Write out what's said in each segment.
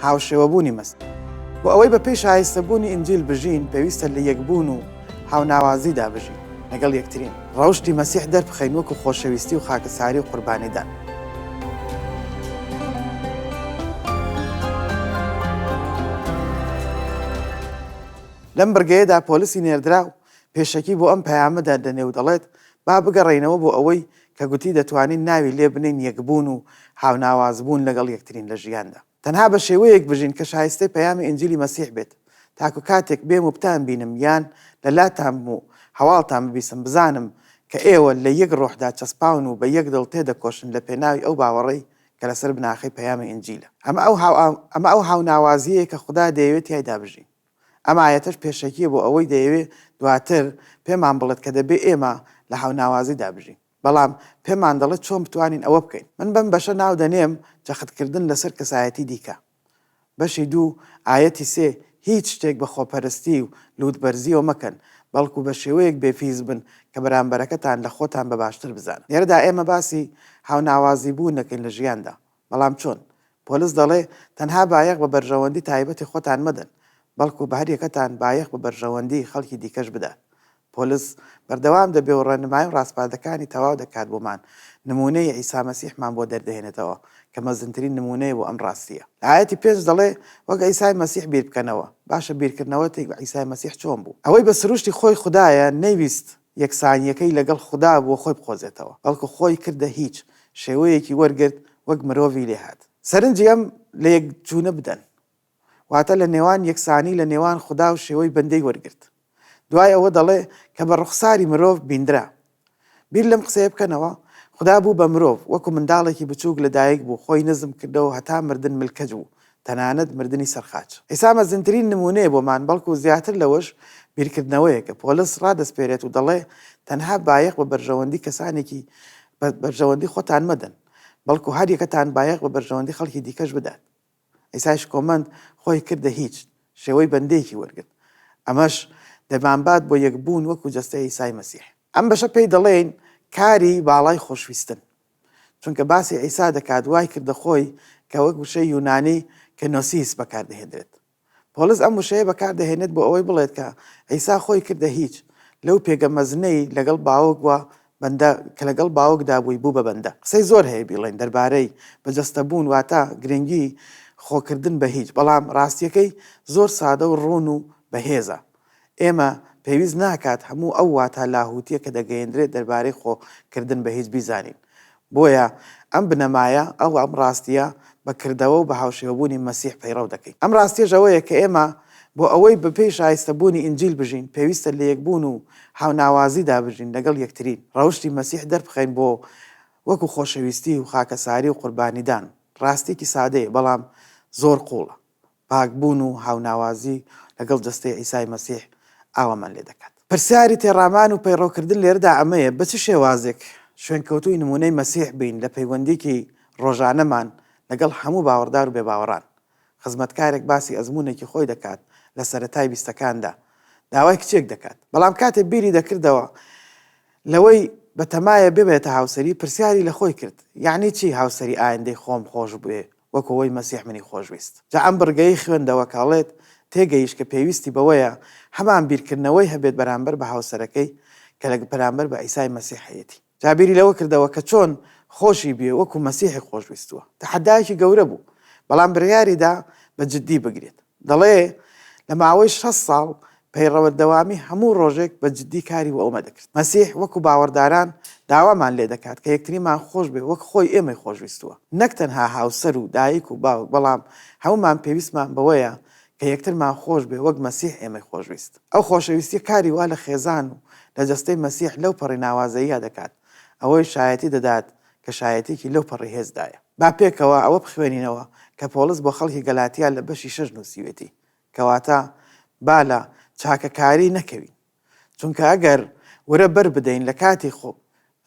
هاوشێوەبوونی مەسیح. بۆ ئەوەی بەپێی شایستەبوونی ئینجیل بژین، پێویستە لە یەکبوون و هاوناوازیدا بژین لەگەڵ یەکترین. ڕەوشتی مەسیح دەربخەین وەکو خۆشەویستی و خاکەساری و قوربانیدان. لەم بڕگەیەدا پۆلسی نێردراو پێشەکی بۆ ئەم پەیامە دادەنێ و دەڵێت، با بگەڕێینەوە بۆ ئەوەی کە گوتی دەتوانین ناوی لێ بنێین یەکبوون و هاوناوازبوون لەگەڵ یەکترین لە ژیاندا. تەنها بە شێوەیەک بژین کە شایستەی پەیامی ئینجیلی مەسیح بێت، تاکو کاتێک بێم و بتانبینم یان لە لاتان بم و هەواڵتان ببیستم، بزانم کە ئێوە لە یەک ڕۆحدا چەسپاون و بە یەک دڵ تێدەکۆشن لە پێناوی ئەو باوەڕەی کە لەسەر بناخەی پەیامی ئینجیلە. ئەمە ئەو هاوناوازییەیە کە خودا دەیەوێت تیایدا بژین. ئەم ئایەتەش پێشەکییە بۆ ئەوەی دەیەوێ دواتر پێمان بڵێت کە دەبێ ئێمە لە هاوناوازیدا بژین. بەڵام پێمان دەڵێت چۆن بتوانین ئەوە بکەین. من بەم بەشە ناو دەنێم جەختکردن لەسەر کەسایەتی دیکە. بەشی دوو، ئایەتی سێ، هیچ شتێک بە خۆپەرستی و لووتبەرزییەوە مەکەن، بەڵکو بە شێوەیەک بێفیز بن کە بەرامبەرەکەتان لە خۆتان بە باشتر بزانن. لێرەدا ئێمە باسی هاوناوازیبوون دەکەین لە ژیاندا، بەڵام چۆن؟ پۆلس دەڵێ، تەنها بایەخ بە بەرژەوەندی تایبەتی خۆتان مەدەن، بەڵکو بە هەریەکەتان بایەخ بە بەرژەوەندی خەڵکی دیکەش بدات. پۆلس بەردەوام دەبێ و ڕێنمایی و ڕاسپاردەکانی تەواو دەکات بۆمان، نموونەی عیسا مەسیحمان بۆ دەردەهێنێتەوە کە مەزنترین نموونەیە بۆ ئەم ڕاستییە. لە ئایەتی پێنج دەڵێ، وەک عیسای مەسیح بیر بکەنەوە. باشە بیرکردنەوەی عیسای مەسیح چۆن بوو؟ ئەوەی بە سروشتی خۆی خودایە، نەیویست یەکسانییەکەی لەگەڵ خودا بۆ خۆی بقۆزێتەوە، بەڵکو خۆی کردە هیچ، شێوەیەکی وەرگرت وەک مرۆڤی لێهات. سەرنجی ئەم لەیەکچوونە بدەن، واتە لە نێوان یەکسانی لە نێوان خودا و شێوەی بەندەی وەرگرت. دوای ئەوە دەڵێ کە بە ڕوخساری مرۆڤ بیندرا. بیر لەم قسەیە بکەنەوە، خودا بوو بە مرۆڤ، وەکو منداڵێکی بچووک لەدایک بوو، خۆی نزم کردەوە هەتا مردن ملکەچ بوو، تەنانەت مردنی سەر خاچ. عیسا مەزنترین نموونەیە بۆمان، بەڵکو زیاتر لەوەش بیرکردنەوەیەکە. پۆلس ڕادەسپێرێت و دەڵێ، تەنها بایەخ بە بەرژەوەندی کەسانێکی بە بەرژەوەندی خۆتان مەدەن، بەڵکو هەر یەکەتان بایەخ بە بەرژەوەندی خەڵکی دیکەش بدات. عیسای شکۆمەند خۆی کردە هیچ، شێوەی بەندەیەکی وەرگرت. ئەمەش دەمانبات بۆ یەکبوون وەکو جەستەی عیسای مەسیح. ئەم بەشە پێی دەڵێین کاری باڵای خۆشویستن. چونکە باسی عیسا دەکات وای کردە خۆی کە وەک وشەی یونانی کێنۆسیس بەکار دەهێندرێت. پۆڵس ئەم وشەیە بەکار دەهێنێت بۆ ئەوەی بڵێت کە عیسا خۆی کردە هیچ لەو پێگە مەزنەی لەگەڵ باوک و بەندە کە لەگەڵ باوکدا بووی بوو بە بەندە. قسەی زۆر هەیە بیڵێین دەربارەی بە جەستە بوون واتە گرنگی خۆکردن بە هیچ بەڵام ڕاستیەکەی زۆر سادە و ڕوون و بەهێزە. ئێمە پێویست ناکات هەموو ئەو واتا لاهوتیە کە دەگەیەندرێت دەربارەی خۆ کردن بە هیچ بیزانین. بۆیە ئەم بنەمایە ئەو ئەم ڕاستیە بە کردەوە و بە هاوشێوەبوونی مەسیح پەیڕەو دەکەین. ئەم ڕاستیەش ئەوەیە کە ئێمە بۆ ئەوەی بە پێی شایستە بوونی ئینجیل بژین پێویستە لە یەکبوون و هاوناوازیدا بژین لەگەڵ یەکترین، ڕەوشتی مەسیح دەربخەین بۆ وەکو خۆشەویستی و خاکەساری و قوربانیدان. ڕاستیەکی سادەیە بەڵام زۆر قووڵە. پاکبوون و هاوناوازی لەگەڵ جەستەی عیسای مەسیح ئاوامان لێ دەکات. پرسیاری تێڕامان و پەیڕەوکردن لێرەدا ئەمەیە، بە چ شێوازێک شوێنکەوتووی نموونەی مەسیح بین لە پەیوەندیی ڕۆژانەمان لەگەڵ هەموو باوەڕدار و بێباوەڕان؟ خزمەتکارێک باسی ئەزموونێکی خۆی دەکات لە سەرەتای بیستەکاندا داوای کچێک دەکات، بەڵام کاتێ بیری دەکردەوە لەوەی بەتەمایە ببێتە هاوسەری، پرسیاری لە خۆی کرد، یەعنی چی هاوسەری ئایندەی خۆم خۆش بوێ وەک ئەوەی مەسیح منی خۆشویست. جا ئەم بڕگەی خوێندەوە کە ئەڵێت، تێگەیشت کە پێویستی بەوەیە هەمان بیرکردنەوەی هەبێت بەرامبەر بە هاوسەرەکەی کە لە بەرامبەر بە عیسای مەسیح هەیەتی. جا بیری لەوە کردەوە کە چۆن خۆشی بوێ وەکو مەسیحی خۆشویستووە. تەحەدایەکی گەورە بوو، بەڵام بڕیاری دا بە جدی بگرێت. دەڵێ، لە ماوەی 60 ساڵ پەیڕەوەردەوامی هەموو ڕۆژێک بە جدی کاری بۆ ئەومە دەکرد. مەسیح وەکو باوەڕداران داوامان لێ دەکات کە یەکتریمان خۆش بوێ وەک خۆی ئێمەی خۆشویستووە. نەک تەنها هاوسەر و دایک و باوک بەڵام هەموومان پێویستمان بەوەیە کە یەکترمان خۆش بوێ وەک مەسیح ئێمەی خۆشویست. ئەو خۆشەویستیە کاری وا لە خێزان و لە جەستەی مەسیح لەو پەڕی ناوازەییە دەکات. ئەوەی شایەتی دەدات کە شایەتیەکی لەو پەڕی هێزدایە. با پێکەوە ئەوە بخوێنینەوە کە پۆڵس بۆ خەڵکی گەلاتیا لە بەشی شەش نووسیوێتی، کەواتە با لە چاکەکاری نەکەوین، چونکە ئەگەر ورە بەر بدەین لە کاتی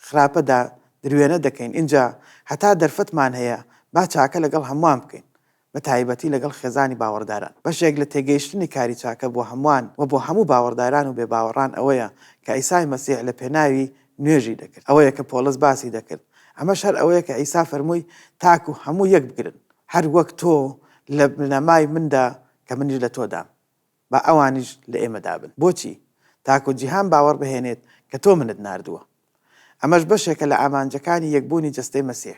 خراپەدا دروێنە دەکەین، ئینجا هەتا دەرفەتمان هەیە با چاکە لەگەڵ هەمووان بکەین، بە تایبەتی لەگەڵ خێزانی باوەڕداران. بەشێک لە تێگەیشتنی کاری چاکە بۆ هەمووان و بۆ هەموو باوەڕداران و بێباوەڕان ئەوەیە کە عیسای مەسیح لە پێناوی نوێژی دەکرد. ئەوەیە کە پۆڵس باسی دەکرد. ئەمەش هەر ئەوەیە کە عیسا فەرمووی تاکو هەموو یەک بگرن. هەر وەک تۆ لە بنەمای مندا کە منیش لە تۆدام. با ئەوانیش لە ئێمەدا بن. بۆچی؟ تاکو جیهان باوەڕ بهێنێت کە تۆ منت ناردووە. ئەمەش بەشێکە لە ئامانجەکانی یەکبوونی جەستەی مەسیح.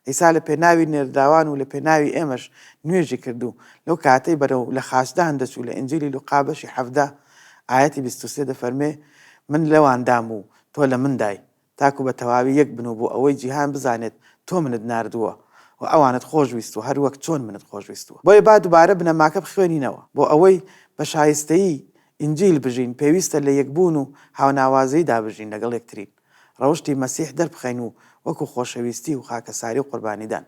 عیسا لە پێناوی نێردراوان و لە پێناوی ئێمەش نوێژی کرد و لەو کاتەی بەرەو لە خاچدان دەچوو لە ئینجیلی لوقا بەشی 17 ئایەتی 23 دەفەرمێ من لەواندام و تۆ لە مندای تاکو بە تەواوی یەک بن و بۆ ئەوەی جیهان بزانێت تۆ منت ناردووە و ئەوانت خۆشویستووە هەروەک چۆن منت خۆشویستووە. بۆیە با دوبارە بنەماکە بخوێنینەوە. بۆ ئەوەی بە شایستەیی ئینجیل بژین پێویستە لە یەکبوون و هاوناوازییدا بژین لەگەڵ یەکترین، ڕەوشتی مەسیح دەربخەین و وەکو خۆشەویستی و خاکەساری و قوربانیدان.